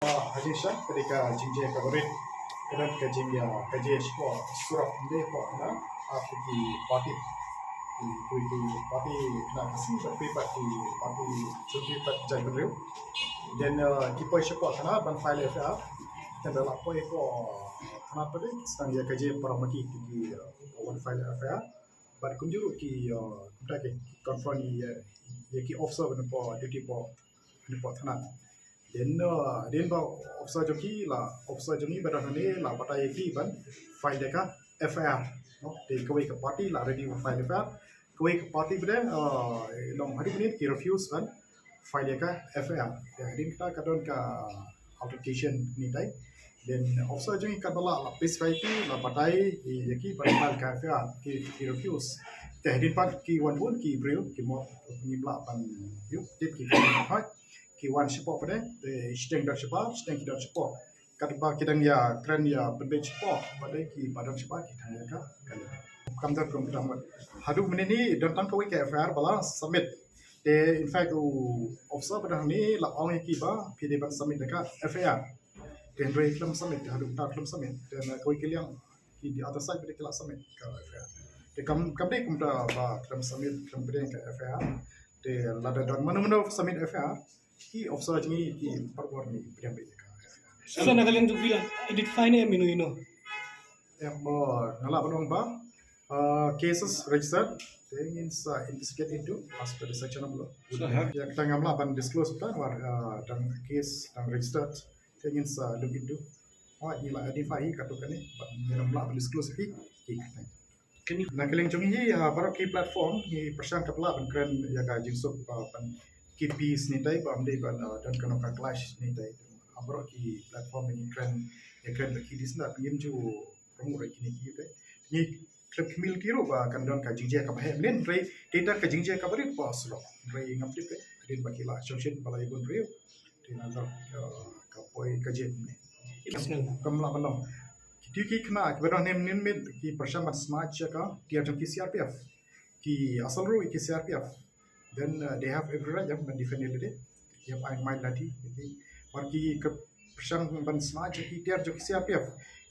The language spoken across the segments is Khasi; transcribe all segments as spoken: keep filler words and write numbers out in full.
Ah, ha jingshisha ka dei ka jingjia kaba rit. Ka don ka jingïakajia shapoh surok, ym dei hapoh khynnah, ha ki party. Ki, ki, ki party khynnah Khasi bad ki party, party jong ki party jaitbynriew. Then, ah, ki poi shapoh thana ban file F I R. Then da la poi hapoh thana pat ki sdang ïakajia para ma ki, ki, ah, wan file F I R. Bad kumjuh ruh ki, ah, kumta ki confront ïa, ïa ki officer ba don hapoh duty hapoh, hapoh thana. Then, uh, then ba officer jong ki la, officer jong ngi ba don hangne la batai ïa ki ban file ïa ka F I R, no? Te kawei ka party la ready ban file F I R. Kawei ka party ba dang, uh, long haduh mynnin ki refuse ban file ïa ka F I R. Te hadien kata ka don ka altercation ni tai. Then officer jong ngi katba la, la peace file ki, la batai ïa ki ban file ka F I R, ki, ki refuse. Te hadien pat ki wan bun ki briew, ki mut ngim lah ban ïoh tip ki, ki wan shapoh pat, te shiteng don shapoh, shiteng ki don shapoh. Katba ki dang ïakren ïa pynbeit shapoh, pat ki ba don shapoh ki tang ïa ka, ka. Kam don kum ka dang mut. Haduh mynnin hi don tang kawei ka F I R ba la submit. Te in fact u officer ba dang ni la ong ïa ki ba phi dei ban submit da ka F I R. Te hynrei khlem submit, haduh mynta khlem submit. Te na kawei ka liang ki the other side ba dei ki la submit ka F I R. Te kam, kam dei kumta ba khlem submit, khlem pdiang ka F I R. Te lada don mano mano submit F I R, ki officer jong ngi ki por por ni pdiang beit ka F I R. Sa na ka liang jong phi la identify ne em ino ino? Em, ba nga lah ban ong ba, uh, cases registered, te ngin sa investigate into as per the section of law. Sa ha. Ïa kata ngam lah ban disclose ba, uh, dang case dang registered, te ngin sa look into. Oh, ngi la identify hi katto katne, but ngim lah ban disclose hi, hi katne. Kane na ka liang jong ngi, ha baroh ki platform ngi pyrshang katba lah ban kren ïa ka jingsuk, uh, ban keep peace ni tai, ba ym dei ban, uh, don kano ka clash ni tai. Ha baroh ki platform ngi kren, ngi kren ba ki dis na ngim ju promote ïa kine ki, okay. Ngi khlem khmih lynti ruh ba kan don ka jingjia kaba heh mynnin, hynrei dei tang ka jingjia kaba rit hapoh surok. Hynrei ngam tip, eh, hadien ba ki la shongshit ba la ïa bun briew. Te na ka, uh, ka poi ka jia kumne. Kam lah ban long. Kito ki khynnah kiba don hangne mynnin miet ki pyrshang ban snatch ïa ka tiar jong ki C R P F. Ki assault ruh ki C R P F. Then, uh, they have every right, yeah, ban defend ïa lade. Ki hap ai main lathi, okay. Bad ki ka pyrshang ban snatch ïa ki tiar jong ki C R P F.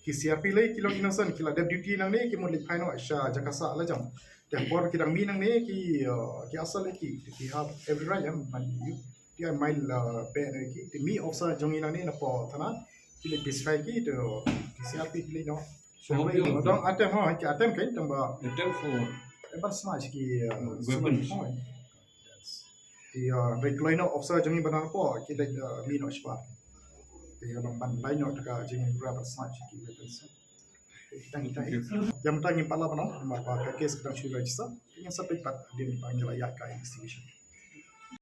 Ki C R P lei ki long innocent, ki la dep duty nangne, ki mut leit phai noh sha jaka sah la jong. Te por ki dang mih nangne ki, uh, ki assault ïa ki. Ki have every right, yeah, ban ïa ki ai main, uh, beh na ki. Te mih officer jong ngi nangne napoh thana, ki leit pacify ki, te ki C R P ki leit noh. So, dang attempt, ha, ki attempt kein, tang ba attempt for, eh, ban snatch ki, uh, weapons. Ki, uh, hynrei kloi noh officer jong ngi ba nang hapoh, ki leit, uh, mih noh shabar. Te ïa long ban lai noh da ka jingïarap ban snatch ki weapons. Tang, tang. Ïa mynta ngim pat lah ban ong namar ba ka case ka dang shu register. Te ngin sa peit pat hadien ba ngi la ïaid ka investigation.